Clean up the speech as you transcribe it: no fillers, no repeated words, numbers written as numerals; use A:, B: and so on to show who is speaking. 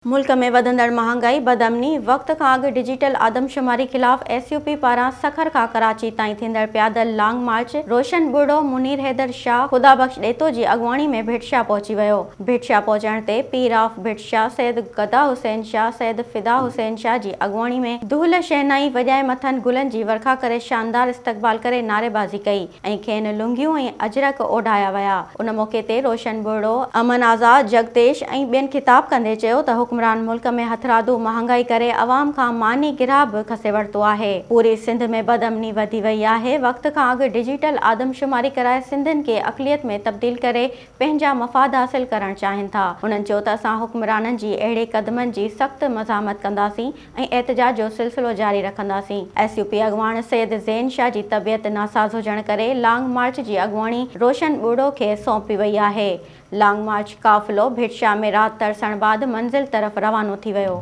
A: ملڪ ۾ وڌندڙ مهانگائي، بدامني، وقت کان اڳ ڊجيٽل آدمشماري خلاف ايس يو پي پاران سکر کان ڪراچي تائين ٿيندڙ پيادل لانگ مارچ روشن ٻرڙو، منير حيدر شاهه، خدا بخش ڏيتو جي اڳواڻي ۾ ڀٽ شاهه پهچي ويو. ڀٽ شاهه پهچڻ تي پير آف ڀٽ شاهه سيد گدا حسين شاهه، سيد فدا حسين شاهه جي اڳواڻي ۾ دهل شهنائي وڄائي مٿن گلن جي ورکا ڪري شاندار استقبال ڪري نعريبازي ڪئي ۽ کين لنگيون ۽ اجرڪ اوڍايا ويا. ان موقعي تي روشن ٻرڙو، امن آزاد، جڳديش ۽ ٻين خطاب ڪندي چيو ته حڪمران ملڪ ۾ هٿرادو مهانگائي ڪري عوام کان ماني گراهه به کسي ورتو آهي، پوري سنڌ ۾ بدامني وڌي وئي آهي، وقت کان اڳ ڊجيٽل آدمشماري ڪرائي سنڌين کي اقليت ۾ تبديل ڪري پنهنجا مفاد حاصل ڪرڻ چاهين ٿا. هنن چيو ته اسان حڪمرانن جي اهڙي قدمن جي سخت مزاحمت ڪنداسين ۽ احتجاج جو سلسلو جاري رکنداسين. ايس يو پي اڳواڻ سيد زين شاهه جي طبيعت ناساز هجڻ ڪري لانگ مارچ جي اڳواڻي روشن ٻرڙو کي سونپي وئي آهي. لانگ مارچ قافلو ڀٽ شاهه ۾ رات ترسڻ بعد منزل طرف روانو ٿي ويو.